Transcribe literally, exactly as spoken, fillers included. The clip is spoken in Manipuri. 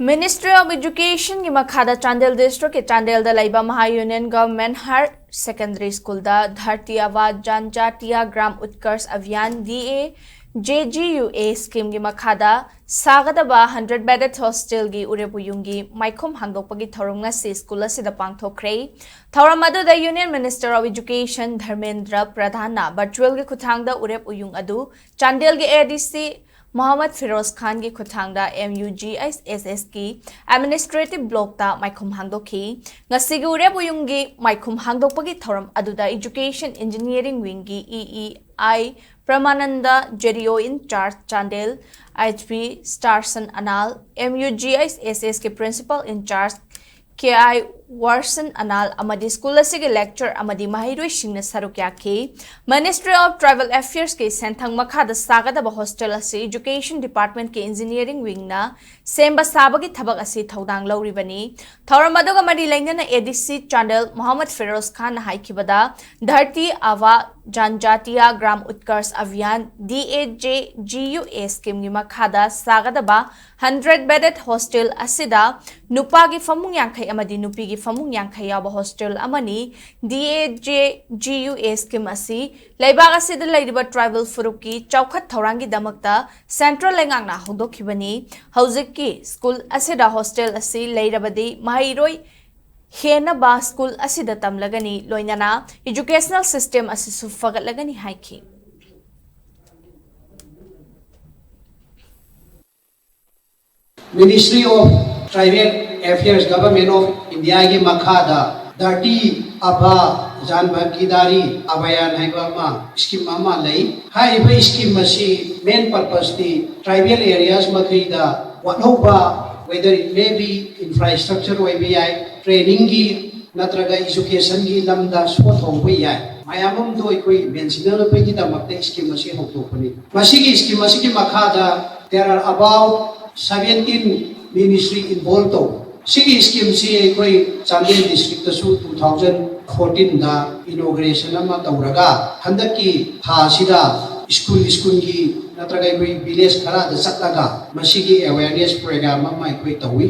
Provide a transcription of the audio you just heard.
Ministry of Education ꯒꯤ ꯃꯈꯥꯗ ꯆꯥꯟꯗꯦꯜ district ꯀꯤ ꯆꯥꯟꯗꯦꯜꯗ ꯂꯩꯕ Maha Union Government Higher Secondary School the Dharti Aaba Janjatiya Gram Utkarsh Abhiyan, D A J G U A scheme ꯒꯤ ꯃꯈꯥꯗ ꯁꯥꯒꯗꯕ hundred bedded hostel ꯒꯤ ꯎꯔꯦꯞ ꯎꯌꯨꯡꯒꯤ ꯃꯥꯏꯈꯨꯝ ꯍꯥꯡꯗꯣꯛꯄꯒꯤ ꯊꯧꯔꯝ ꯉꯁꯤ school ꯑꯁꯤꯗ ꯄꯥꯡꯊꯣꯛꯈ꯭ꯔꯦ꯫ ꯊꯧꯔꯝ ꯑꯗꯨꯗ Union Minister of Education Dharmendra ꯄ꯭ꯔꯙꯥꯟꯅ virtual ꯒꯤ ꯈꯨꯠꯊꯥꯡꯗ ꯎꯔꯦꯞ ꯎꯌꯨꯡ ꯑꯗꯨ ꯆꯥꯟꯗꯦꯜꯒꯤ A D C Mohammad Firoz ꯈꯥꯟꯒꯤ ꯈꯨꯠꯊꯥꯡꯗ M U G S S S ꯀꯤ administrative block ꯇ ꯃꯥꯏꯈꯨꯝ ꯍꯥꯡꯗꯣꯛꯈꯤ꯫ ꯉꯁꯤꯒꯤ ꯎꯔꯦꯞ ꯎꯌꯨꯡꯒꯤ ꯃꯥꯏꯈꯨꯝ ꯍꯥꯡꯗꯣꯛꯄꯒꯤ ꯊꯧꯔꯝ ꯑꯗꯨꯗ Education Engineering Wing ꯒꯤ E E I ꯄ꯭ꯔꯃꯥꯅꯟꯗ, J D O in charge Chandel, H P Starson Anal, M U G S S ꯀꯤ principal in charge K I Warson Anal ꯑꯃꯗꯤ school ꯑꯁꯤꯒꯤ lecturer ꯑꯃꯗꯤ ꯃꯍꯩꯔꯣꯏꯁꯤꯡꯅ ꯁꯔꯨꯛ ꯌꯥꯈꯤ꯫ Ministry of Tribal Affairs ꯀꯤ ꯁꯦꯟꯊꯪ ꯃꯈꯥꯗ ꯁꯥꯒꯗꯕ hostel ꯑꯁꯤ Education Department ꯀꯤ Engineering Wing ꯅ ꯁꯦꯝꯕ ꯁꯥꯕꯒꯤ ꯊꯕꯛ ꯑꯁꯤ ꯊꯧꯗꯥꯡ ꯂꯧꯔꯤꯕꯅꯤ꯫ ꯊꯧꯔꯝ ꯑꯗꯨꯒ ꯃꯔꯤ ꯂꯩꯅꯅ A D C Chandel Mohammad Firoz Khan ꯍꯥꯏꯈꯤꯕꯗ, Dharti Aaba Janjatiya Gram Utkarsh Abhiyan, D A J G U A scheme ꯒꯤ ꯃꯈꯥꯗ ꯁꯥꯒꯗꯕ hundred bedded hostel ꯑꯁꯤꯗ ꯅꯨꯄꯥꯒꯤ ꯐꯃꯨꯡ ꯌꯥꯡꯈꯩ ꯑꯃꯗꯤ ꯅꯨꯄꯤꯒꯤ ꯐꯃꯨꯡ ꯌꯥꯡꯈꯩ ꯌꯥꯎꯕ hostel ꯑꯃꯅꯤ꯫ D A J G U A scheme ꯑꯁꯤ ꯂꯩꯕꯥꯛ ꯑꯁꯤꯗ ꯂꯩꯔꯤꯕ tribal ꯐꯨꯔꯨꯞꯀꯤ ꯆꯥꯎꯈꯠ ꯊꯧꯔꯥꯡꯒꯤꯗꯃꯛꯇ central ꯂꯩꯉꯥꯛꯅ ꯍꯧꯗꯣꯛꯈꯤꯕꯅꯤ꯫ ꯍꯧꯖꯤꯛꯀꯤ school ꯑꯁꯤꯗ hostel ꯑꯁꯤ ꯂꯩꯔꯕꯗꯤ ꯃꯍꯩꯔꯣꯏ ꯍꯦꯟꯅꯕ school ꯑꯁꯤꯗ ꯇꯝꯂꯒꯅꯤ, ꯂꯣꯏꯅꯅ educational system ꯑꯁꯤꯁꯨ ꯐꯒꯠꯂꯒꯅꯤ ꯍꯥꯏꯈꯤ꯫ Ministry of Tribal Affairs, Government of India ꯒꯤ ꯃꯈꯥꯗ Dharti Aaba Janbhagidari Abhiyan ꯍꯥꯏꯕ ꯑꯃ scheme ꯑꯃ ꯂꯩ꯫ ꯍꯥꯏꯔꯤꯕ scheme ꯑꯁꯤ main purpose T tribal areas ꯃꯈꯩꯗ ꯋꯥꯠꯍꯧꯕ, whether it may be infrastructure ꯑꯣꯏꯕ ꯌꯥꯏ, training ꯒꯤ ꯅꯠꯇ꯭ꯔꯒ education ꯒꯤ ꯂꯝꯗ ꯁꯣꯠꯍꯧꯕ ꯌꯥꯏ꯫ ꯃꯌꯥꯝ ꯑꯃꯗꯣ ꯑꯩꯈꯣꯏ ꯃꯦꯟꯁꯤꯟꯅꯅꯕꯒꯤꯗꯃꯛꯇ scheme ꯑꯁꯤ ꯍꯧꯗꯣꯛꯄꯅꯤ꯫ ꯃꯁꯤꯒꯤ scheme ꯑꯁꯤꯒꯤ ꯃꯈꯥꯗ there are about seventeen ministry involve ꯇꯧ꯫ ꯁꯤꯒꯤ scheme ꯁꯤ ꯑꯩꯈꯣꯏ ꯆꯥꯟꯗꯦꯜ district ꯇꯁꯨ two thousand fourteen ꯗ inauguration ꯑꯃ ꯇꯧꯔꯒ ꯍꯟꯗꯛꯀꯤ ꯊꯥ ꯑꯁꯤꯗ ꯁ꯭ꯀꯨꯜ ꯁ꯭ꯀꯨꯜꯒꯤ ꯅꯠꯇ꯭ꯔꯒ ꯑꯩꯈꯣꯏ ꯚꯤꯂꯦꯖ ꯈꯔꯗ ꯆꯠꯂꯒ ꯃꯁꯤꯒꯤ ꯑꯦꯋꯦꯔꯅꯦꯁ ꯄ꯭ꯔꯣꯒ꯭ꯔꯥꯝ ꯑꯃ ꯑꯩꯈꯣꯏ ꯇꯧꯏ꯫